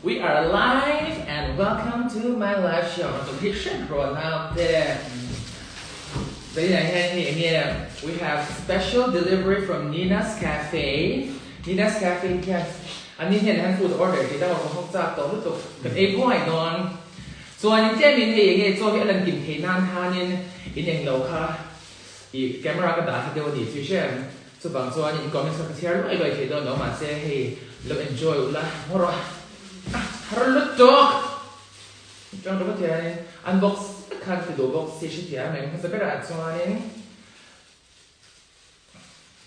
We are live and welcome to my live show. Tum hi hret rawh nau te. Zainah hian hei enge we have special delivery from Nina's Cafe. Nina's Cafe hian an ni hian an food order tih dang ka hawk chak tawh lutuk kan ei buai dawn. Chuanin tlemin hei enge chaw hi a lan kim thei nan khanin in englo kha i camera ka dah hla deuh a ni chu i hre em? Chuvang chuan in comments kha ka chhiar luai luai thei dawn lo mahse hei lo enjoy ula ngaw rawh a har lutuk tang rawh hianin unbox vek khan ti duh bawk si hrethiam em hmasa berah chuanin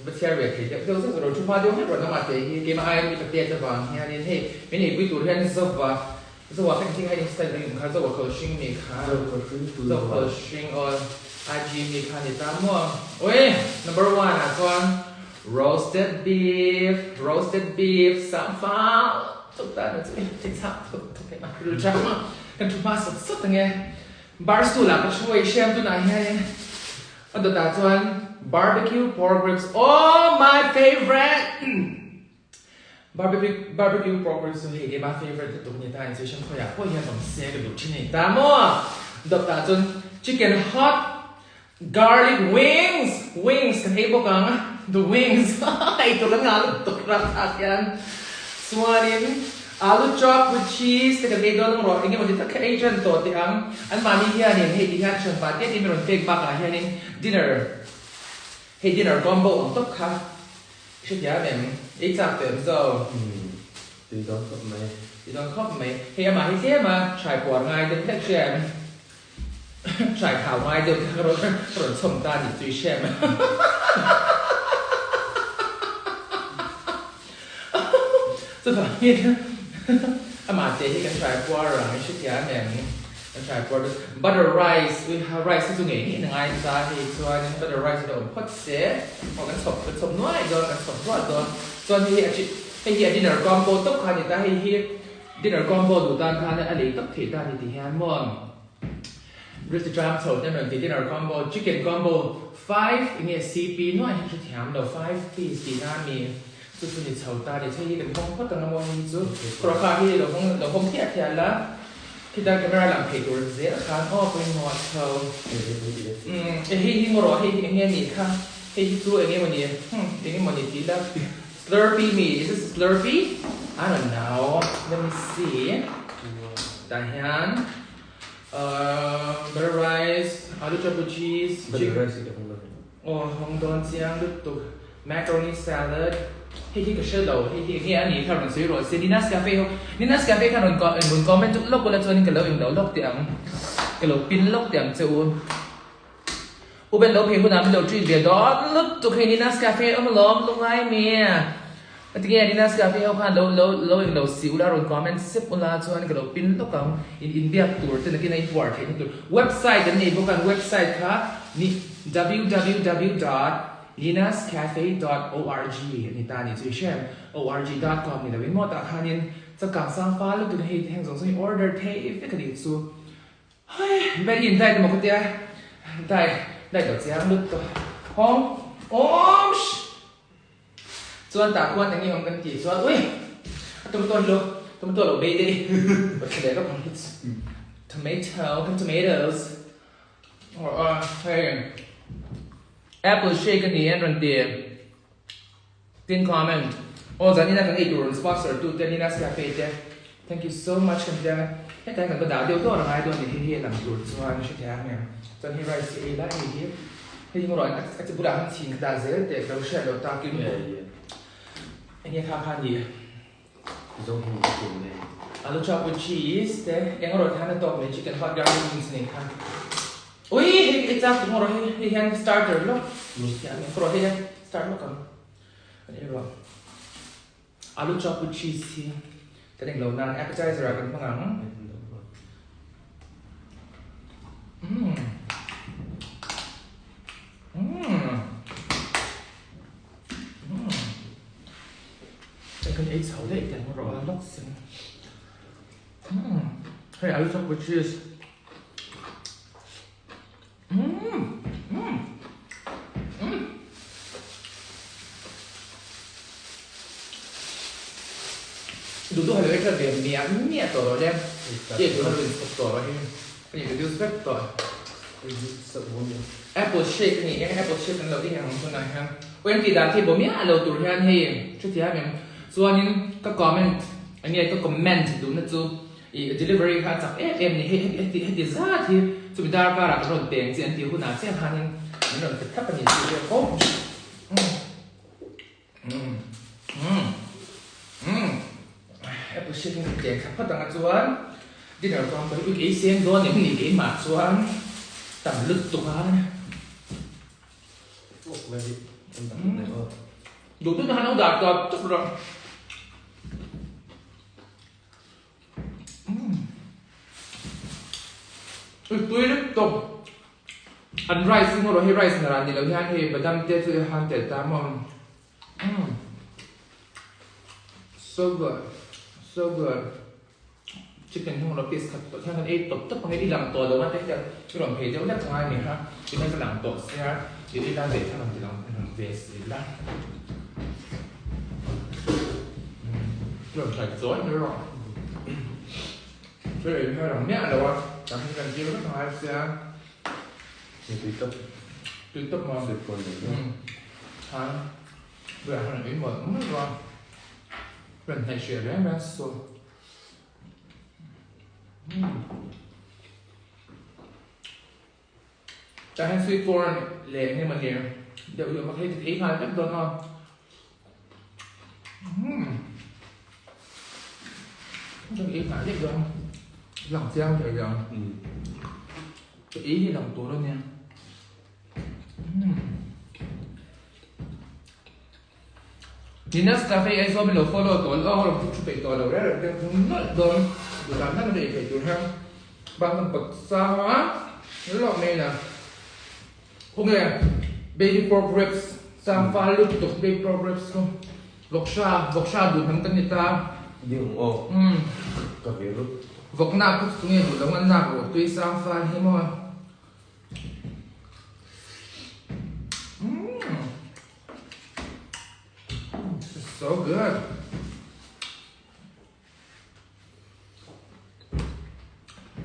va chhiar ve thei deuh deuh zeuh rawh thu hma deuh hlek rawh nangmah te hi keimah aia mi patea te vang hianin hei min eipui tur hian zova Zoa kha engtin kha in style ring kha Zoa khawlh hring mi kha Zoa khawlh hring aw IG mi kha ni ta maw Oi number one ah chuan roasted beef roasted beef sangfa chuk ta na chu thei chak thuk thuk thei ma ril chak ma kan thu hma sawt sawt ange bar stool ah ka thu a i hriam tunah hianin a dawtah chuan barbecue pork ribs oh my favorite Barbecue barbecue pork ribs chu hei keimah favourite lutuk a ni ta inchei hran khawiah pawh hian awm se ka duh thin a ni ta maw? Dawtah chuan chicken hot garlic wings wings kan ei bawk ang the wings ei tur kan ngah lutuk rapthlak hian chuanin alu chop with cheese te kan ei dawn ang rawh eng emaw ti tak kha ei tan tawh teh ang anmahni hianin hei ti hian thianpa te te mi rawn pek bakah hianin dinner hei dinner combo ang tawp kha Hrethiam em? Ei chak teh Mizo. Umm tui dawn khawp mai. Tui dawn khawp mai. Hei amah hi tlem a hrai puar ngai deuh hlek hria em? Hrai thau ngai deuh te kha ka rawn ka rawn chhawm ta nih chu i hria em? Chuvangin amah te hi kan hrai puar ang i hrethiam em? Kan hrai puar chu butter rice ui ha rice hi chu ngei ngei na ngai ta hei chuanin butter rice hi lo awm phawt se aw kan chhawp kan chhawp nuai dawn kan chhawp ruah dawn chuan hei hi a chi hei hi a dinner combo tawp kha a ni ta hei hi dinner combo duh tan khan a lei tawp theih ta a ni ti hian maw Ril tram chho te an rawn ti dinner combo chicken combo five enge cp nuai hi ka hrethiam lo five piece tihna a mi chu chu ni chho ta a ni hei hi kan hawng phawt ang a maw hei hi chu kawrkha hi lo hawng lo hawng thiah thiah la. Khita camera lang thei tur zel khan aw pawimawh chho. Umm hei hi maw rawh hei hi eng nge nih kha hei hi chu eng nge maw ni hmm eng nge maw ni tih ila slurpee mi is this a slurpee I don't know let me see tah hian ahh butter rice alu chop with cheese butter rice hi ka hawng dawn aw hawng dawn chiang lutuk Macaroni salad, hei hi ka hre lo, hei hi enge a nih kha rawn sawi rawh se, Nina's Cafe ho, Nina's Cafe khan rawn rawn comment lawk ula chuanin ka lo englo lawk teh ang, ka lo pin lawk teh ang che u. U Ben lo phei hunah min lo treat ve dawn lutuk hei Nina's Cafe awm alawm lungai mi. Tinge Nina's Cafe ho khan lo lo lo englo si ula rawn comment sep ula chuan ka lo pin lawk ang, in inbiak tur te nakin a inpuar theihna tur. Website an nei bawk a, an website kha ni www dot. Ninascafe dot org a ni ta a ni chu i hre em? Org dot com ni loin maw tah khanin changkang sang fal lutuk in hei heng zawng zawng hi order thei vek a nih chu. Hei Ben in diet emaw ka tia diet diet lo chiang lutuk hawng awm chuan tah khuan eng nge awm kan tih chuan ui a tomato hi lo tomato lo bei daih a thla leh vak ang hi chu tomato kan tomatoes Hei apple shake a ni an rawn ti tin comment aw zanina kan eitur rawn sponsor tu te Nina's Cafe te thank you so much kan tia hetah hian kan va dah deuh dawr angai dawn a ni hei hi a lang tur chuan hre thei ang em chuan hei rice hi ei lai a ni hi hei hi maw a chi bulah hian chhin ka dah zel teh ka lo hriat loh takin enge kha kha a ni. Alu chop with cheese te eng rawh hian a tawk mai chicken hot garlic wings nei kha ui hei hei chak tum rawh hei hei hian starter lawk hian eng rawh hei hian start lawk ang kan ei rawh alu chop with cheese hi kan eng lo nan appetizer ah kan hmang ang mm mm Hei kan ei chho daih teh ang rawh a lawk sin. Hei alu chop with cheese. Duh duh hai lo ei. hre ve miah miah tawh rawh le. I eitur kha lo inchhawp tawh rawh hi. Ka introduce vek tawh. Apple shake a ni e, apple shake an lo ei ang hunah hian. Aw engti dan khi bo miah lo tur hian hei hrethiam em? Chuanin ka comment enge ka comment duhna chu i delivery kha a chak em em ni hei heti heti zat hi chumi dar karah kan rawn peng che an tih hunah chiah khanin min rawn pe thlap a ni tih vel fo. Apple shake hi ka tleng thla phawt ang a chuan dinner kawng pawh hi ei seng dawn em ni keimah chuan tam lutuk a. Duh duh na han lo dah tawp tawp rawh. Tui lutuk. An rice hi maw hei rice na ni lo hian hei badam te chu i han tel ta maw. So good. So good. Chicken hi maw piece khat tawh hian kan ei tawp tawp ang e i lang tawh lo a te hian i rawn phei deuh hlek ang a ni kha ti hian ka lang tawh sia i ei lai ve kha rawn ti lang ve si la. I rawn try chawi mai rawh. Thil ei phei rang miah lo a, tah hian kan kir vek a ngai sia. Ni tui tawp. Tui tawp maw? Sweet corn nei nia. Khan bulah hian ei mawlh mawlh a, rawn hnaih hreh reng reng suh. Tah hian sweet corn leh eng emaw ni deuh hi a awm a, hei chu ei nghal vek dawn a. Ei nghal vek dawn lang chiang thei ang. Ka ei hi lang tur a nia. Nina's Cafe Aizawl min lo follow tawh lo a, rawn thu peih tawh lo reng reng te hmu nawlh dawn duhdan hman a ei theih tur hian bak kan pawt sang a, lawk mai la. Khawnge baby pork ribs sang fal lutuk baby pork ribs chu vawksha vawksha duh hnam kan ni ta. Ding aw ka ve lut. Vawknak khu chu tunge duh lo ngan nak rawh tui sang fal hi maw. This is so good.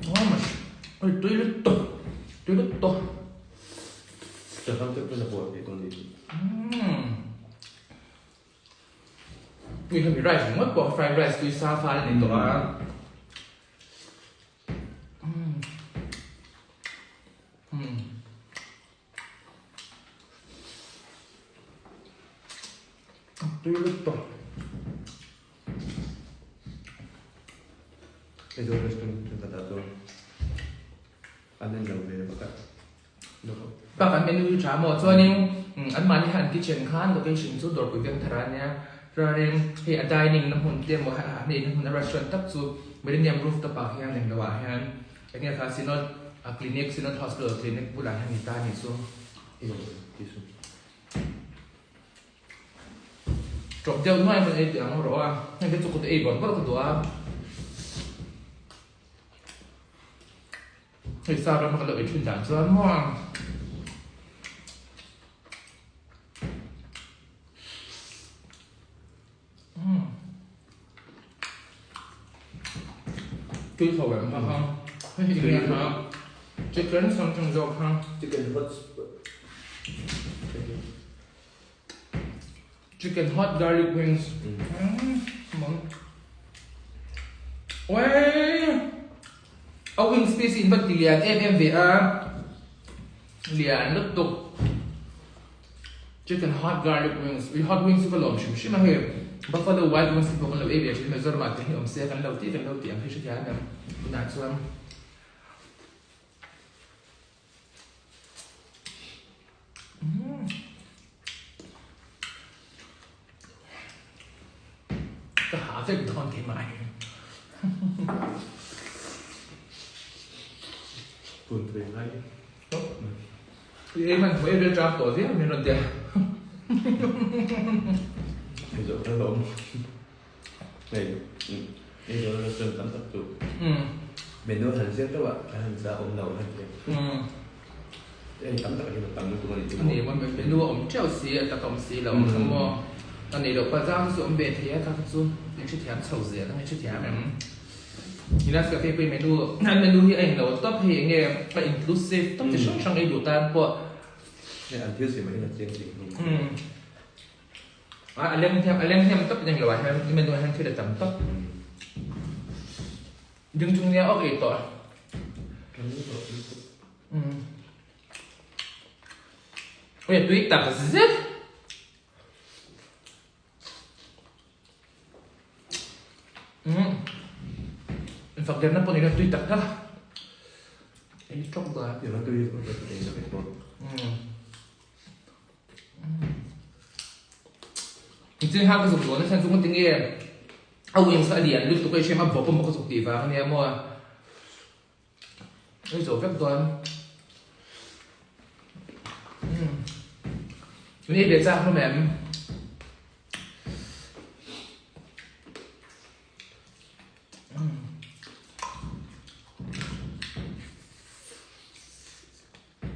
Oh my, oi tui lutuk, tui lutuk. Chahang te pawh na buat ve dawn ni. Tui hemi rice ringawt pawh fried rice tui sa fal a ni tawh a. Tui lutuk. Aizawl restaurant thenkhatah chuan an en lo ve pakhat. Bak an menu hi tha maw? Chuanin anmahni khan an kitchen khan location chu Dawrpui Vengthar a nia. Chuanin hei a dining na hmun te emaw a hneihna hmun a restaurant tak chu Millennium rooftop ah hian englo ah hian eng nge kha Synod clinic Synod hospital clinic bulah hian ni ta a nih chu. Ṭawp deuh nuai chuan ei teh ang rawh a, heng te chu kut ei bawrh bawrh ka duh a. Hei sa ram ka lo ei ṭhin dan chuan maw. Tui tho em ha ha. Hei hi enge ha? Chicken something zawk ha. Chicken hot Chicken hot garlic wings. Mang. Oi! A wings piece in va ti lian em em ve a. Lian lutuk. Chicken hot garlic wings. Ui hot wings chu ka lawm hrim hrim a hei. Buffalo wild wings te pawh kan lo ei ve thin Mizoram ah te hi awm se kan lo ti kan lo ti ang hi hrethiam em tunah chuan. Ka ha vek dawn keimah hi. Tun thei ngai. I ei hman hmuh e rel ṭang tawh viau min rawn ti a. Hei zawh ka lawm. Hei ei dawn restaurant tam tak chu. Menu han ziak deuh a kan han za awm lo han ti. Hei tam tak hi tam lutuk a ni chu maw. Ani maw menu a awm ṭeuh si a tak a awm si lo ang kha maw. A neih loh palh zang te chu awm ve thei a, kha kha chu in hrethiam chho zel ang, in hrethiam em? Ninas Cafe pawhin menu, an menu hi a inlo tawp hei enge a inclusive tawp chi hrang hrang ei duh tan pawh. Hei an thil siam ah hian a chiang thei hlawm. Umm a leng hnem a leng hnem tawp in englo ah hian menu ah hian thil a tam tawp. Ding chung nia awk ei tawh. Umm. Ui a tui tak zet. Umm. Infak derna pawh nilo tui tak tak. Ei tawk da. Ila tui ka ei na vek bawk. Umm. Nichin khan ka zuk dawn a chhan chu ka ti nge a wings kha a lian lutuk a i hriam a bawk emaw ka zuk tih vang ania maw. Ei zo vek dawn. Umm. Ni ve chak hlawm em? Umm.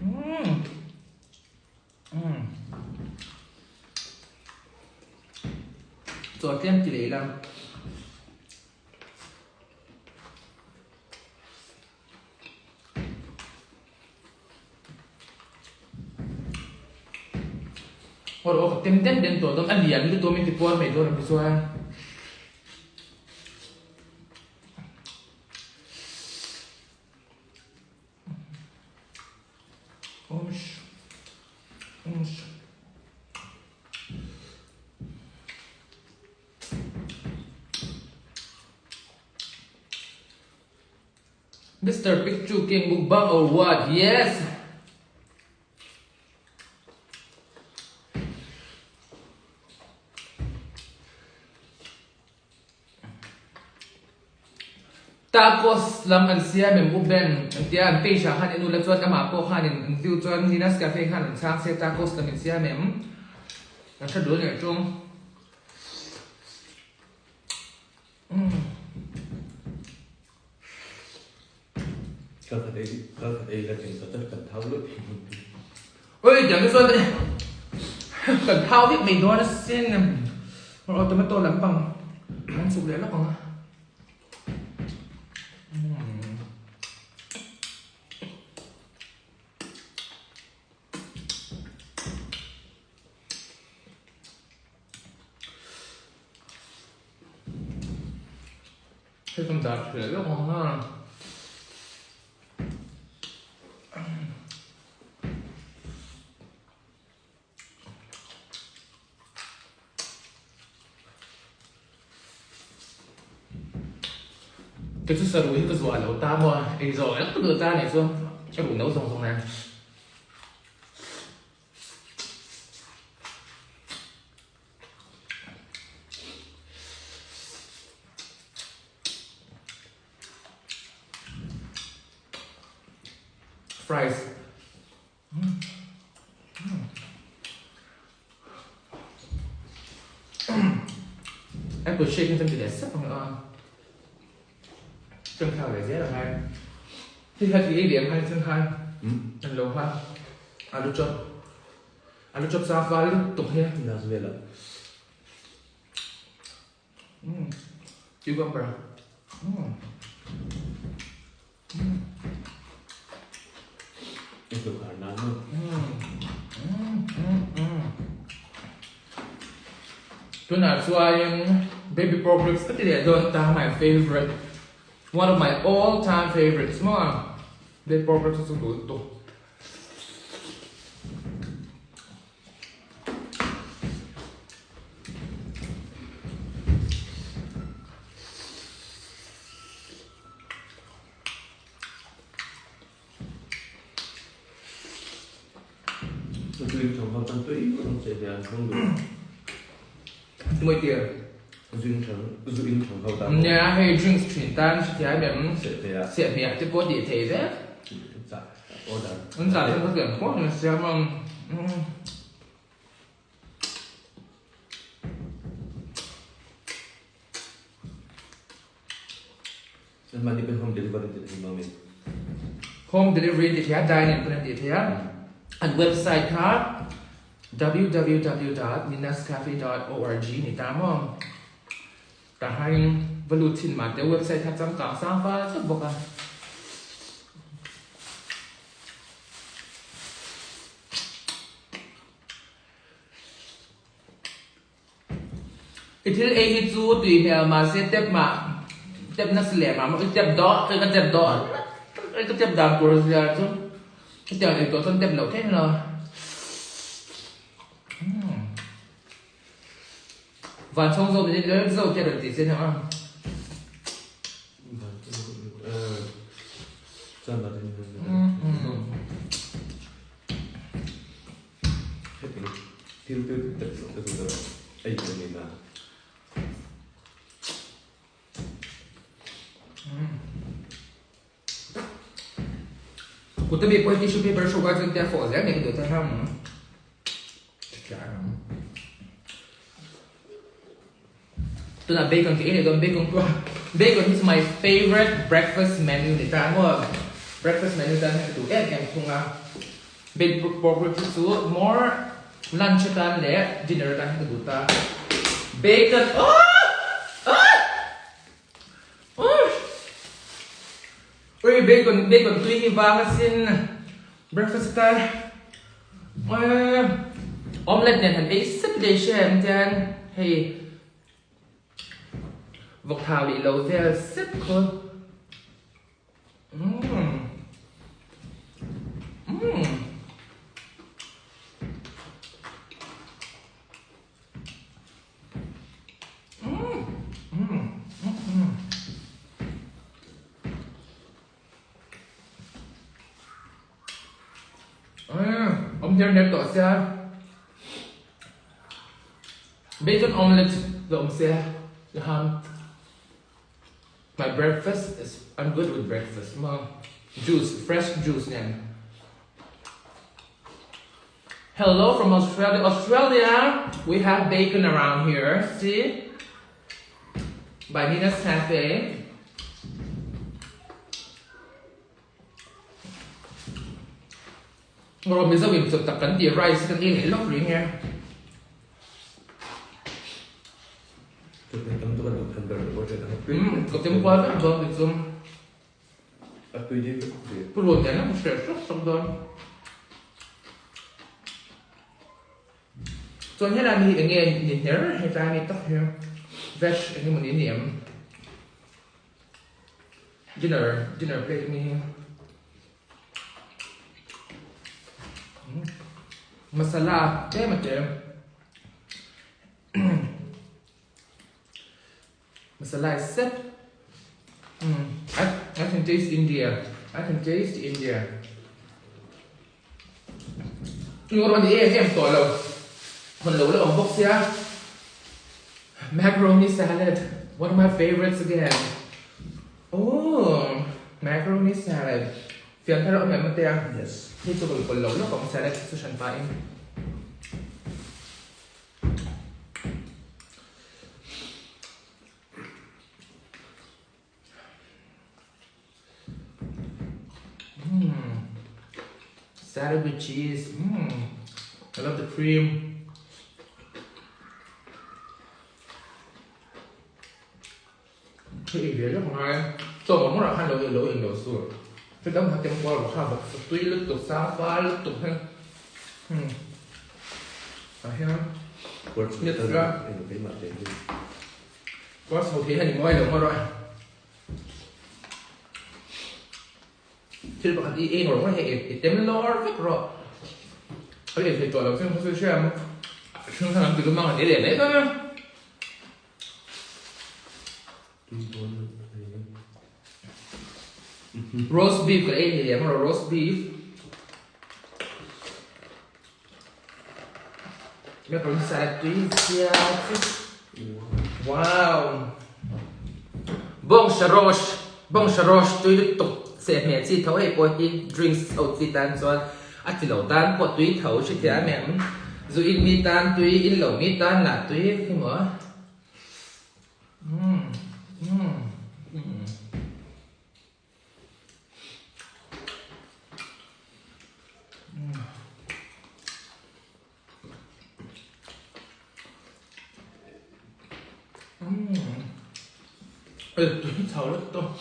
Umm. Umm. Chaw tlem ti leh ila. Aw aw ka tem den den tawh dawn a lian lutuk min ti puar mai dawn a ti chuan. Mister Picchu King mukbang or what? Yes! Tacos lam an siam em U Ben? An tia an page ah khan en ula chuan amah pawh khan in an view chuan Nina's Cafe khan an chhang se tacos lam in siam em? An hre dul nih tung. Kal khat ei kal khat ei la ching sa chat kan thau luih. Oi tiang te chuan kan thau vek mai dawn asin. Aw tomato lampang an chuk leh lawk ang a. Hei kan dah thleh lawk ang a. Kei chu saru hi ka zuah lo ta maw ei zawh vek ka duh ta nih chu ka duh no zawng zawng nen. Fries. Apple shake hi kan ti leh sap ang a. Chân thao leh zel ang ai. Hi kha ti ei leh ang hai chân hai. An lo ha. Alu chop. Alu chop sa fal tuk hi. Nas vela. Cucumber. Tunah chuan baby pork ribs ka ti leh dawn ta my favorite one of my all time favorites maw baby pork ribs chu duh lutuk. Nia hei drinks thin tan hrethiam em sehhmeh te pawh tih thei vek an zah hian ka ken kuak in a siam a. Mahni pawn home delivery ti thei mang mi. Home delivery ti thei a, dine in pawn an ti thei a. An website kha Www dot ninascafe dot org ni ta maw? Tah hian va lut thin mah teh website kha changkang sang fal tak bawk a. I thil ei hi chu tui hmel mahse tep mah tep nasa leh mah maw i tep dawh ka tep dawh ka tep dan tur zia chu hetiang ei tawh chuan tep loh theih lo. Van chhawng zawk ni lel zo te rawn ti che nia. Thil tui tak tak chu ei tur ni na. Kut ami pawh hi tissue paper hruk ai chuan tia fawh zel mai ka duh ta hrang. Tunah bacon ka ei leh dawn bacon pawh bacon hi chu my favorite breakfast menu ni ta maw breakfast menu tan hian ka duh em em thung a baked pork rib hi chu more lunch atan leh dinner atan hian ka duh ta bacon oh ah Ui bacon bacon tui hi vang asin breakfast atan omelette nen han ei sep leh hre em chuan hei vawk thau leh lo vel sep khaw umm umm. Awm hner hner tawh sia bacon omelette la awm sia ham my breakfast is I'm good with breakfast ma juice fresh juice nen Hello from Australia Australia we have bacon around here see by Nina's Cafe Rawh Mizo in chawt tak kan tih rice kan ei leh lawk rih nge. Ka tem kual vek dawn ti chu. Pu Ruat nen a hre hrep hrep dawn. Chuan helai mi hi enge ni hner hetlai mi tak hi veg enge maw ni ni em dinner dinner plate mi hi masala tlem a tlem. Masala is set. Mm. I, I can taste India. I can taste India. Ngor ni em em to lo. Hon lo la om bawk sia. Macaroni salad. One of my favorites again. Oh, macaroni salad. Fian thar om em matea. Yes. Hei chu kal lo lo kom salad chu shan pa in. Mm. Salad with cheese. Mm. I love the cream. Hei ei ve lawk ngai. Chaw mawlh mawlh ah khan lo ei lo in lo sur. Chu dang kha tem kual rawh kha bawk tui lutuk sang fal lutuk hian hmm tah hian mit la kual chho thei hian i mawi lo maw rawh thil pakhat i ei ngawr ngawr hei i tem lawr vek rawh a ei thei tawh lo chuan khaw chu hria hring khan an ti lum ang an ei leh mai dawn a. Roast beef ka ei ni leh maw roast beef. Macaroni salad tui sia chu. Wow. Bawng sharosh, bawng sharosh tui lutuk seh hmeh chi tho hei pawh hi drinks ho chi tan chuan a ti lo tan pawh tui tho hrethiam em. Zu in mi tan tui, in lo mi tan lah tui khi maw. Tui chho lutuk.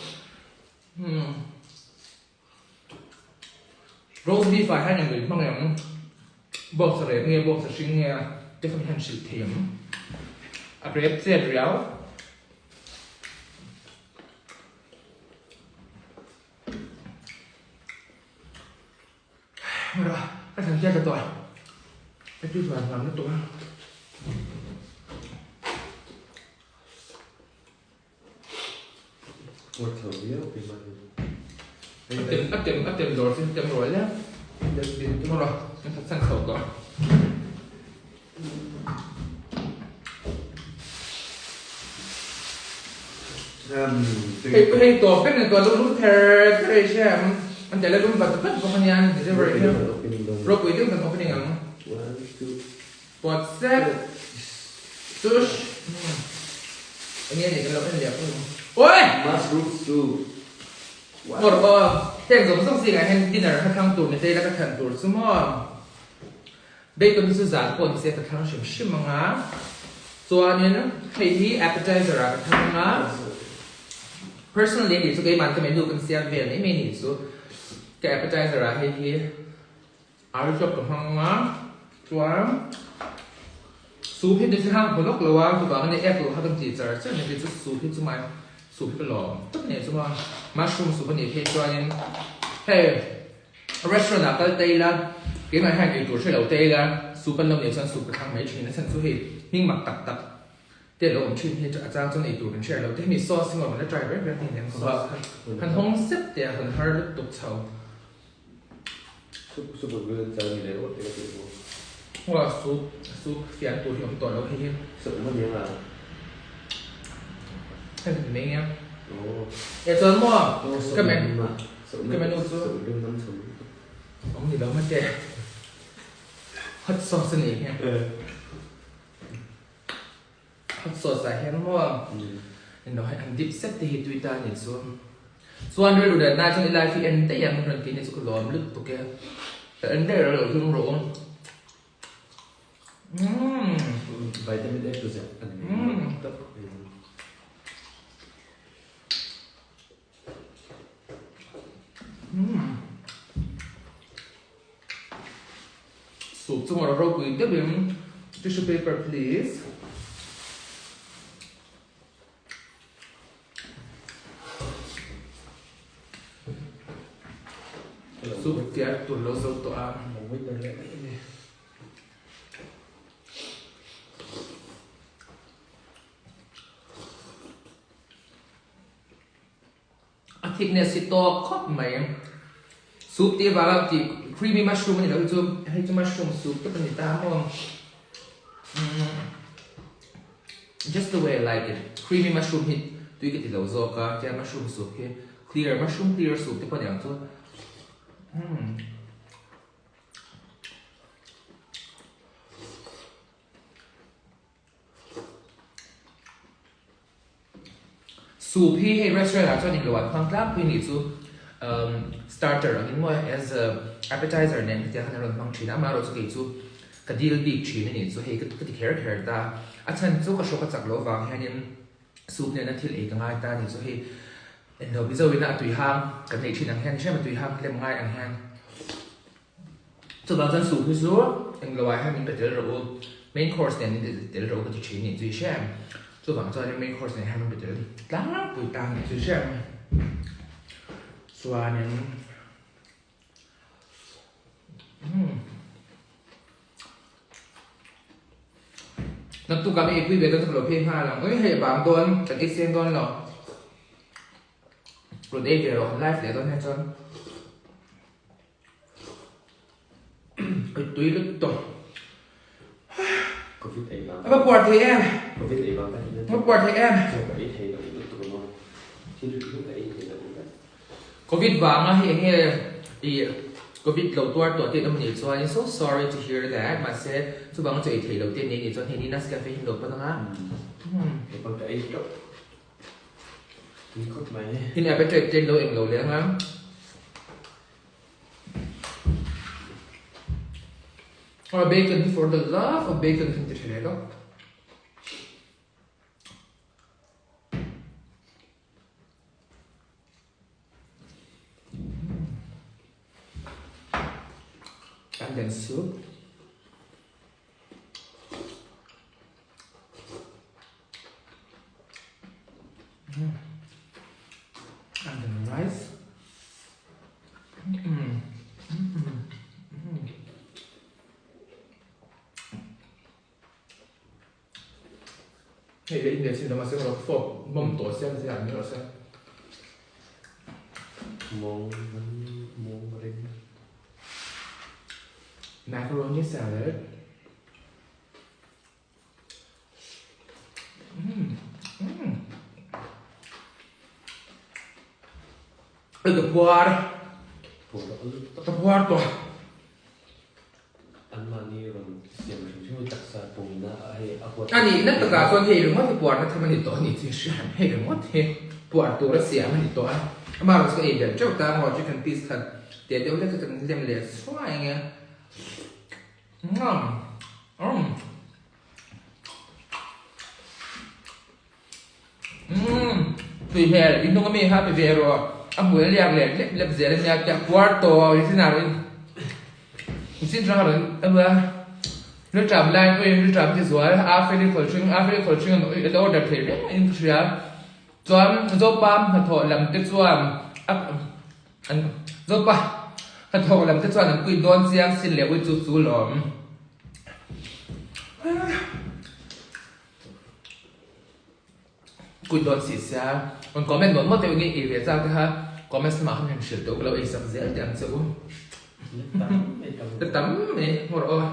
Roast beef ah hian englo hmang em? Bawksa rep nge bawksa hring nge te kha min han hrilh thei ang. A rep chet riau. Mara, ka thlan chiat ta tawh. Ka tui hman hman lutuk a. A tem a tem dawr chu tem rual le. Dustbin chu mara, kan that san chho tawh. Hei hei tawp vek ni tawh lo lum ther ther ei hria em an teh la lum vat vat bawk ania delivery hian ropui deuh kan opening ang pawt sep sush enge ni kan lo en leh pawh oi mushroom soup mawr aw heng zawng zawng zingah hian dinner kha thlang tur ni te ila ka thlan tur chu maw. Bacon hi chu zan pawh ni se ka thlang hrim hrim ang a, chuanin hei hi appetizer ah ka thlang ang a, personally anih chu keimah ka menu kan siam vel mai mai anih chu, ka appetizer ah hei hi artichoke ka hmang ang a, chuan soup hi chu hang hmu lawk lo a, chuvangin hei apple kha kan tih char char mai chu soup hi chu mai soup hi ka lawm tak anih chu maw, mushroom soup anih phei chuanin hei. Restaurant ah kal ta ila, keimah hian eitur hre lo ta ila, soup an lo neih chuan soup ka thlang mai thin. A chhan chu hei hming mak tak tak te a lo awm thin hi a chang chuan eitur kan hre lo te. Hemi sauce hi ngawt kan la try reng reng hei nen han hawng sep teh a han har lutuk chho. Soup soup ang chu char ni leh rawt te ka tih bawk. Aw soup soup fian tur hi awm tawh lo hei hi. Soup awm aniang a. Hei ka ti mai nia. E chuan maw ka men. Ka menu chu awm ni lo mate hot sauce a nih hi hot sauce ah hian maw eng hei an dip sep te hi tui ta a nih chu chuan rilru leh nai chuan i life hi en daih ang rawn tih ni chu ka lawm lutuk e ka en daih ro lo hlum rawh u Vitamin A to Z a ni mai tak. Soup chu ngawrh ropui deuhin tissue paper please. Soup tiar tur lo zo tawh a. A thickness hi tawk khawp mai. Soup tih avanga tih creamy mushroom a ni loh hi chu hei chu mushroom soup tak a ni ta maw. Just the way I like it. Creamy mushroom hi tui ka ti lo zawk a, tia mushroom soup hi clear mushroom clear soup te pawh a ni ang chu. Soup hi hei restaurant ah chuan inlo an hmang tlangpui nih chu umm starter angin maw as a appetizer nen hetiang khan an rawn hmang thin a, amaherawh chu kei chu ka dil bik thin a nih chu hei ka ti kher kher ta a chhan chu ka hrawk a chak loh vang hianin soup nena thil ei ka ngai ta a nih chu hei englo mizo ina a tui hang kan neih thin ang hian hrem a tui hang lem ngai ang hian. Chuvang chuan soup hi chu englo ah hian min pe tel rawh u, main course nen min tel rawh u ka ti thin nih chu i hria em? Chuvang chuan main course nen hian min pe tel tlangpui ta nih chu i hria em? Chuanin umm naktuk ah ka eipui ve dawn chu ka lo phei nghal ang, ui hei vang dawn kan ei seng dawn lo. Rawn ei ve rawh live leh dawn hian chuan. Tui lutuk. Covid ei vang. A va puar thei em. Covid ei vang ka ni. A va puar thei em. Chaw ka ei thei lo lutuk emaw. Thil rit hi ka ei thei lo vek. Covid vanga hei enge i Covid lo tuar tawh tih emaw ni chuan so sorry to hear that mahse chuvanga chaw ei thei lo te nei ni chuan hei Nina's Cafe hi an lo pan anga. Kei pawh ka ei tawp. Tui khawp mai. In appetite te lo eng lo leng a. Or bacon hi for the love of bacon kan ti tha leh lo. And then soup. Mm. And then rice. Mm. Mm. Mm. Hei le in sin lama seng rawh fork mawm tawh sia zia an ni rawh se. Mawng mawng ring. Macaroni salad. Mm. Mm. Ka puar. Ka puar tawh. Anmahni rawn siam hrim hrim hi taksa pumna a hei a huat. A nih na takah chuan hei ringawt hi puarna tham a ni tawh a ni chu hriat hei ringawt hi puar tur a siam a ni tawh a. Amah erawh chu ka ei belh teuh ta maw chicken piece khat teh deuh hlek chu kan lem leh suai ang e. Umm umm umm tui hmel i hnung ami kha pe ve rawh a hmui a liak leh lep lep zel ania tiah puar tawh i sin ah rawn i sin tang a rawn a bula rilṭam lai ui rilṭam ti zual a feli khawl hring a feli khawl hring an lo order thei reng in ka hria chuan zopa hnathawh lam te chuan a an zopa hnathawh lam te chuan an pui dawn chiang sin leh ui chu chu lawm. Kut dawn si sia, rawn comment mawlh mawlh teh u nge ei ve chak te kha comments lamah khan han hrilh teh u ka lo ei sak zel teh ang che u. La tam mai ngaw rawh aw.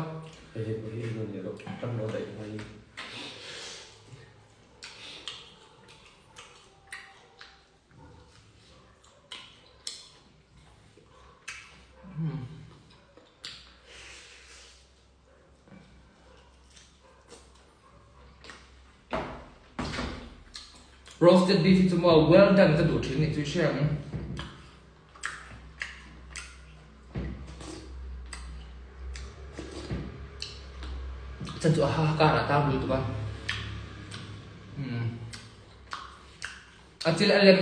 Roasted beef hi chu maw well done ka duh thin ni chu i hria ang. Chan chu a ha kar ah tang lutuk a. A chil a lem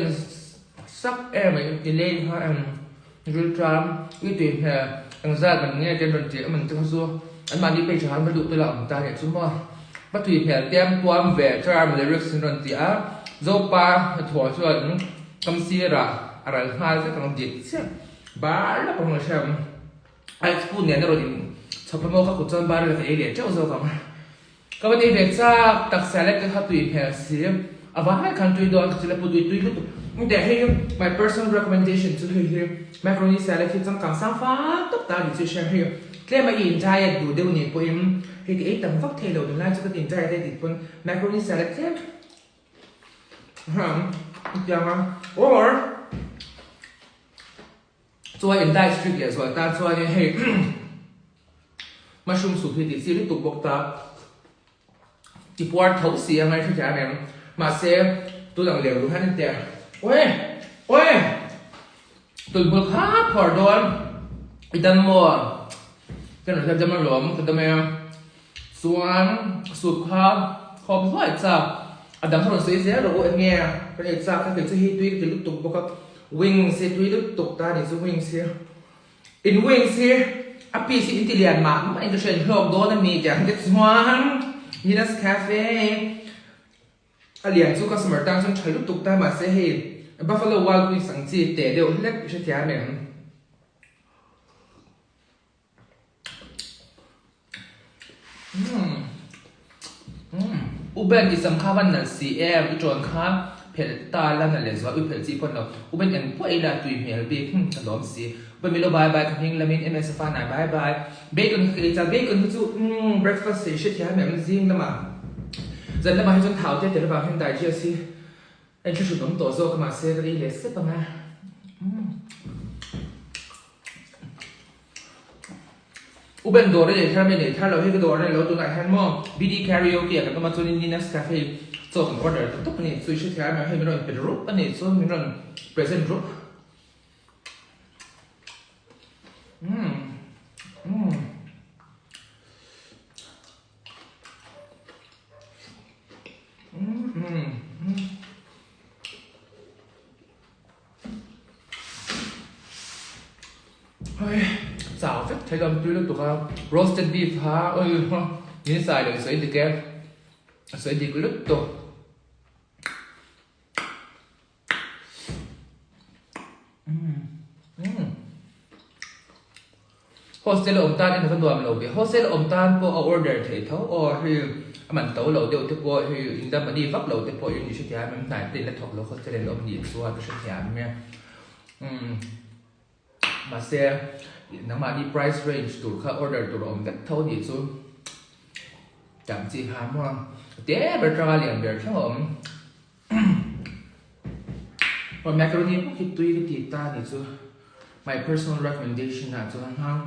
sak em a i lei kha em rilṭam i tui hmel engzat man nge te an rawn ti a man te kha chu anmahni page ah khan va luh te lah awm ta nih chu maw va tui hmel tiam tuam ve term lyrics an rawn ti a Zopa hnathawh chuan kam sirah a ral nghal vek ang dik chiah bar lawk ang a hria ang a spoon nen a rawn in chhawp a maw ka kut chuan bar la ka ei leh teuh zawk ang. Ka va nei ve chak tak salad te kha tui hmel si a vai khan tui dawn ka chil a pu tui tui lutuk engtiah hei hi my personal recommendation chu hei hi macaroni salad hi changkang sang fal tawp ta a ni chu i hriat hei tlem a i in diet duh deuh nih pawhin hei ka ei tam vak thei lo tunlai chu ka ti in diet e tih pawn macaroni salad tlem hetiang a or Chuan in diet strict leh zual tan chuanin hei mushroom soup hi tih chi lutuk bawk ta i puar tho si a ngaihthla thiam em mahse tun ang leu duh hian in teh awi awi tulhmul kha phuar dawn i dam maw ka rawn hla dam alawm ka dam e chuan soup kha khawp hluai chak a dang kha rawn sawi zel rawh u eng nge ka nei chak kha kei chu hi tui ka ti lutuk bawk a. Wings hi tui lutuk ta ni chu wings hi in wings hi a piece hi in ti lian mah mah in ka hria in hlawk dawn a ni tih ang te chuan Nina's Cafe a lian chu customer tan chuan tha lutuk ta mahse hei Buffalo Wild Wings ang chi teh deuh hlek i hrethiam em. U Ben i sam kha van nalh si em i tawn kha phelh ta la nalh leh zual ui phelh chi pawn lo U Ben eng pawh ei la tui hmel bik hmm ka lawm si U Ben milo bye bye ka hming lamin MS a fanai bye bye Bacon kha ka ei chak bacon hi chu umm breakfast ei hre thiam em zing lamah zan lamah hi chuan thau te tel avang hian digest hi a inthlahrun awm tawh zawk a mahse ka ei leh sep ang a umm. U Ben dawr i nei thar mai nei thar lo hei ka dawr a ni lo tunah hian maw BD Karaoke ah kan awm a chuanin Nina's Cafe chaw kan order ta tawp a ni chu i hrethiam em hei min rawn pe rup a ni chuan min rawn present rup umm umm. Umm umm. chau vek thei lo tui lutuk a roasted beef kha oi min sai lo i sawi dik e a sawi dik lutuk. Hostel a awm tan en a va nuam lo ve. Hostel a awm tan pawh a order theih tho aw hei a man to lo deuh te pawh hei in dam a ni vak lo te pawh in i hrethiam em hnai te in la thawk lo hostel in la awm nih chuan ka hrethiam e. Umm mahse nangmahni price range tur kha order tur a awm vek tho nih chu tam chi kha maw te ber tanga lian ber thleng a awm. Aw macaroni bawk hi tui ka ti ta ni chu my personal recommendation ah chuan hang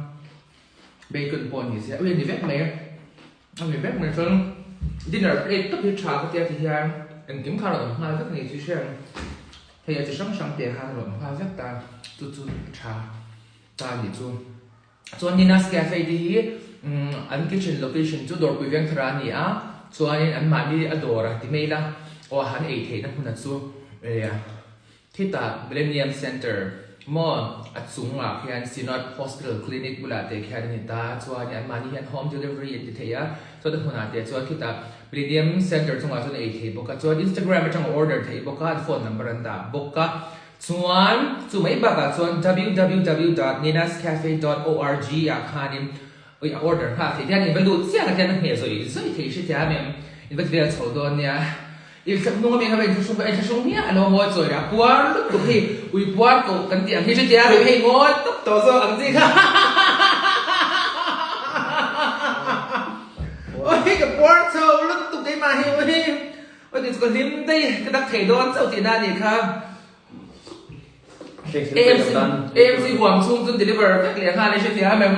bacon pawh ni se ui a ni vek mai a ni vek mai chuan dinner plate tawp hi tha ka tia ti hian engkim kha a rawn awm nghal vek ni chu hriat hei a chi hrang hrang te khan a rawn awm nghal vek ta chu chu a tha ta ni chu. Chuan Nina's Cafe te hi an kitchen location chu Dawrpui Vengthar ah a ni a, chuanin anmahni a dawr a ti mai ila aw han ei theihna hmun a chu khitah Millennium Centre maw a chungah khian Synod Hospital Clinic bulah te khian a ni ta, chuanin anmahni hian home delivery an ti thei a, chuan a hmunah te chuan khitah Millennium Centre chungah chuan a ei thei bawk a, chuan Instagram atanga order theih bawk a, an phone number an dah bawk a. Chuan, chu mai bakah chuan www dot ninascafe dot org ah khanin ui a order nghal theih hian in va lut chiang a hian a hmeh zawih zawih theih hre thiam em? In va ti vel chho dawn nia. I hnung ami kha va inthlahrung va inthlahrung miah a lo ngawi chawi reh a puar lutuk hei ui puar koh kan tih ang hi hre thiam em? Hei ngawi tawp tawh zawk ang chi kha Ui ka puar chho lutuk keimah hi ui. Oi ti chu ka hlim daih ka dak thei dawn chauh tihna a nih kha. AMC AMC huam chhung chun deliver vek leh nghal i hrethiam em?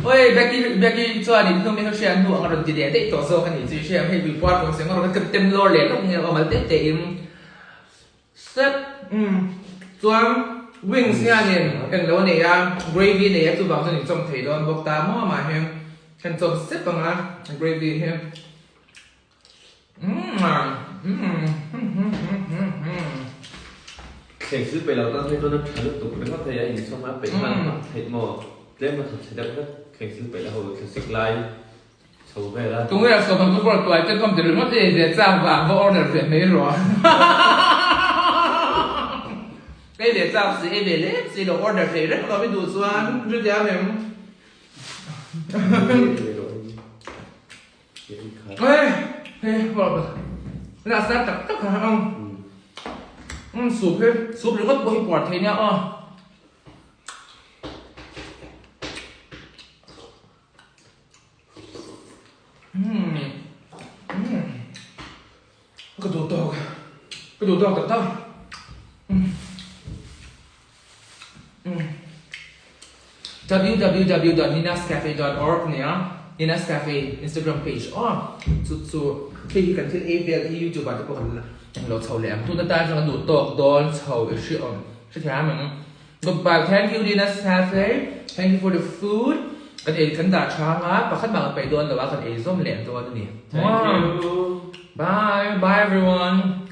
Oi Becky Becky chuan in hnung in hriat hnu ang a rawn ti leh daih tawh zawk a nih chu i hriam hei pui puar kawng seng a rawn ka tem lawr leh lawk nge aw mal te te in. Step umm chuan wings hianin englo a nei a, gravy a nei a chuvang chuan in chawm thei dawn bawk ta maw amah hi kan chawm sep ang a gravy hi umm umm humm. Thleng sil peih lo tan phei chuan a tha lutuk ringawt hei a inchawm a peih hman hmak theih maw tlem a tha chhe deuh vek thleng sil peih lo ho thlasik lai Chho vel a. Tunge a sawm ang chu pawh tuai te khawm ti ringawt ei ve chang vang va order ve mai rawh. Ei ve chang si ei ve lem si lo order thei reng lo i duh chuan chutiang em. Ei hei na sa tak tak ha ang. Um soup hi soup ringawt pawh hi puar thei nia aw. Ka duh tawk ka duh tawk tak tak www.ninascafe.org nia Ninas Cafe Instagram page aw chu chu hei hi kan thil ei vel hi YouTube ah te pawh kan lo chho leh ang tun atan chuan kan duh tawk dawn chho i hre awm hrethiam ang. Goodbye thank you Nina's Cafe thank you for the food kan ei kan dah tha anga pakhat mah kan peih dawn lo a kan ei zawm leh dawn a ni. Thank you. Bye bye everyone.